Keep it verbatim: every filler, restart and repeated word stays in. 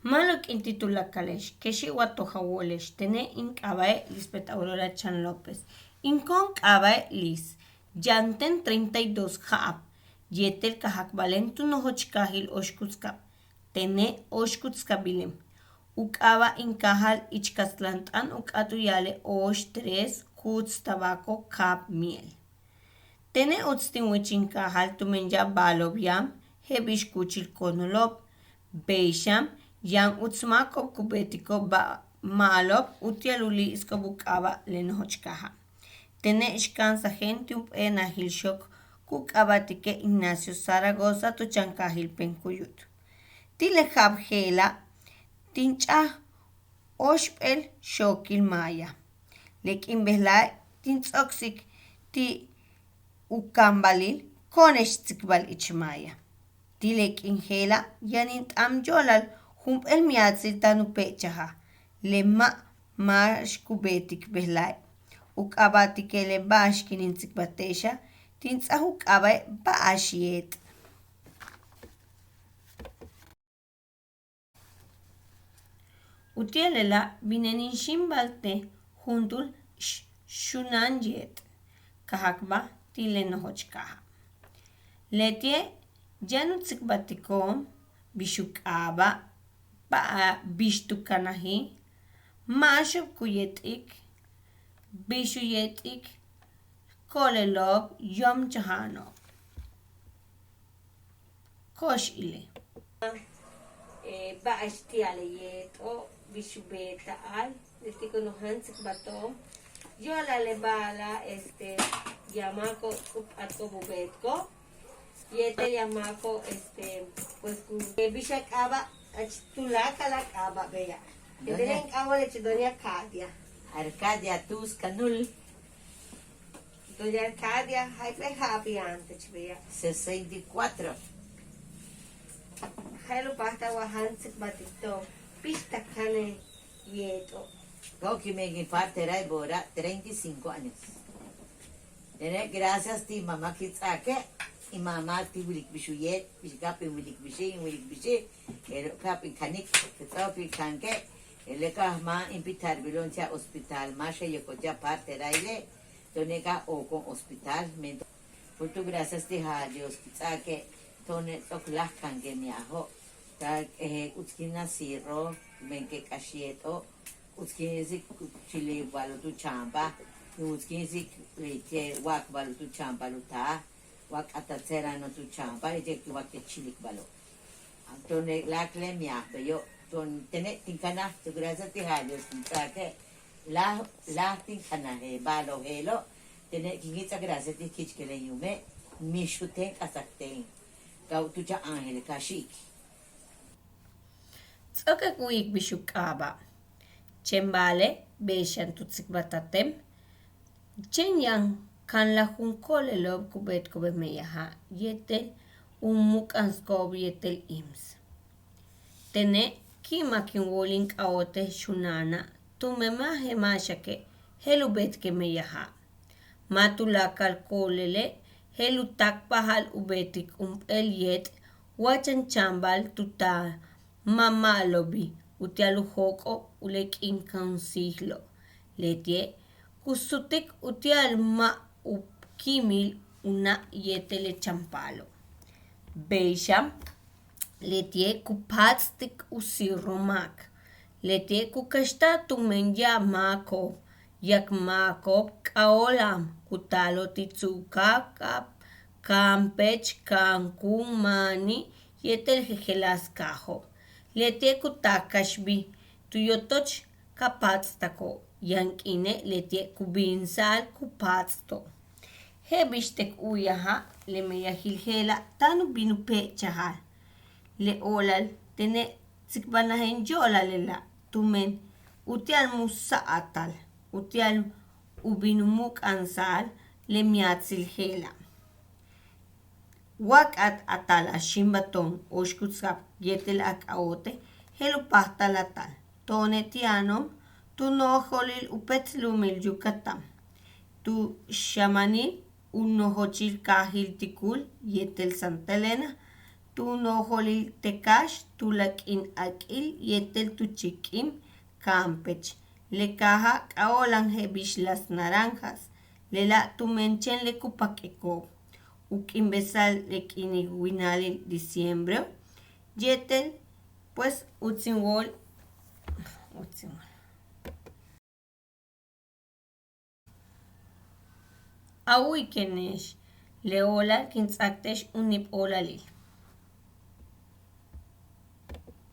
Ma'alob k'iin ti' tuláakale'ex, kexi' wa toj a wóole'ex. Tene' in k'aaba'e' Lisbeth Aurora Chan López. In koon k'aaba'e' Lis. Yaan ten treinta y dos ja'ab yéetel kajakbalen tu nojoch kaajil Oxkutzcab. Tene' Oxkutzcabilem. U k'aaba' in kaajal ich kastlan t'aan u k'áat u ya'ale' Oox, Tres, Kuuts, Tabaco, Kaab, Miel. Tene' uts tin wich in kaajal tumen ya'ab ba'alo'ob yaan je'el bix kúuchil konolo'ob. Bey xan yaan uts máako'ob ku beetiko'ob ba'al ma'alob utia'al u líi'sko'ob u k'aaba' le nojoch kaaja'. Tene' xka'ansajen ti' jump'éel najil xook ku k'aaba'tike' Ignacio Zaragoza tu chan kaajil Pencuyut. Ti' le ja'ab je'ela' tin ch'a'aj óoxp'éel xookil maaya. Le k'iin bejla'e' tin ts'o'oksik ti' u kaambalil Ko'one'ex tsikbal ich maaya. Ti' le k'iin je'ela' yaan in t'aan yo'olal jump'éel miatsil táan u pe'echajal le ma' máax ku beetik bejla'e'. U k'aaba'tike' le ba'ax kin in tsikbalte'exa' tin ts'áaj u k'aaba'e' Ba'ax Yeet'. Utia'al lela' binen in xíimbalte' juntúul x- xunáan yeet' kajakbal ti' le nojoch kaaja'. Leti'e' yaan u tsikbaltiko'on bix u k'aaba', ba'ax bix tu kanaji', máaxo'ob ku yeet'ik, bix u yeet'ik ko'olelo'ob, yo'omchaja'ano'ob. Ko'ox ile'. Ba'ax ti'al le yeet'o', bix u beeta'al, leti'e' ku noj jáan tsikbalto'on yo'olal le ba'ala', este, yaan máako'ob ku p'atko'ob u beetko'ob yéetel yaan máako'ob, este, pues ku bix a k'aaba', jach tuláakal a k'aaba' beya'. Yéetel in k'aaba' lech doña Cadia. Arcadia Tus Canul. Doña Arcadia, jayp'éel ja'ab yaan tech beya'. Sesenta y cuatro. Je'el u páajtal wa jáan tsikbaltik to'on bix ta kan le yeet'o'. Ka'aj u kíimen in parterail bora treinta y cinco años. Tene' gracias ti' mamá kin ts'áake', in mamá ti' wilik bix u yeet', bix ka'aj in wilik bixi', in wilik bixi', pero ka'aj in kanik, ts'o'ok in kanike', le ka'aj máan in pitalbilo'on ti'al hospital, máax a yokol ti'al parteraile', to'one' ka'aj ooko'on hospital, men. Por tu gracias ti' Jaaj Dios kin ts'áake', to'one' ts'o'ok láaj kanike' miyaajo', ta k'ejel uts kin nacirro, men ke k'ax yeet'o', uts kin yéetel kuuchil ba'alo'ob tu chaambal, uts kin yéetel leti'e' wa'ak ba'alo'ob tu chaambal u taal, wa k'áat a tserano'ob tu chaambal, leti'e' kin wa'ak te' chilik ba'alo'ob. To'one' láaj le miyaaj beyo', to'on tene' tin kanaj, tu gracias ti' Jaaj Dios kin ts'áake', láaj, láaj tin kanaj le ba'alo'ob je'elo', tene' kin ts'áaj gracias ti' ki'ichkelem yuume', mix u teen k'asak teen, ka u tuchaj ángel ka xi'ik. Ts'o'ok k u'uyik bix u k'aaba'. Chéen ba'ale' bey xan tu tsikbaltatem, chéen yaan kanlaj jun ko'olelo'ob ku beetko'ob le meyaja' yéetel u mu'uk'a'ansiko'ob yéetel ims. Tene' ki'imak in wóol in k'ajóoltej xunáana' tumen ma' je'el máaxake' je'el u beetike' meyaja'. Ma' tuláakal ko'olele' je'el u táakpajal u beetik jump'éel yeet' wa chan chaambal tu taal ma' ma'alobi' utia'al u jóok'ol u le k'iin kun síijlo'. Leti'e' ku sutik utia'al ma' u kíimil u na' yéetel le chan paalo'. Bey xan leti'e' ku páats'tik u sirro máak. Leti'e' ku kaxta'al tumen ya'ab máako'ob, ya'ab máako'ob k'ajóola'an ku taalo'ob ti' Tzucacab, Campeche, Cancún, Maní yéetel jejeláas kaajo'ob. Leti'e' ku taal kaxtbil tu yotoch ka páats'tako'ob. Yaan k'iine' leti'e' ku bin sa'al ku páats'to'ob. Je'el bix t u'uyaja' le meyajil je'ela' táan u bin u pe'echajal. Le o'olal tene' tsikbalnajen yo'olal lela' tumen utia'al mu sa'atal utia'al u bin u mu'uk'a'ansa'al le miatsil je'ela'. Wa k'áat a taal a xíimbalto'on Oxkutzcab yéetel a k'ajóoltej je'el u páajtal a taal. To'one' ti' yano'on tu noojolil jump'éel lu'umil Yucatán, tu xamanil u nojochil kaajil Ticul yéetel Santa Elena, tu noojolil te kaax tuláak' k'iin ak'il yéetel tu chiik k'iin kampech. Le kaaja' ka óolan je'el bix las naranjas, lela' tumen chéen le ku pak'iko'ob u k'iinbesa'al le k'iinil winalil diciembreo'. Yéetel pues utz in wóol, utz in wóol. A wu'uyikene'ex, le o'olal kin ts'áakte'ex u níib óolalil.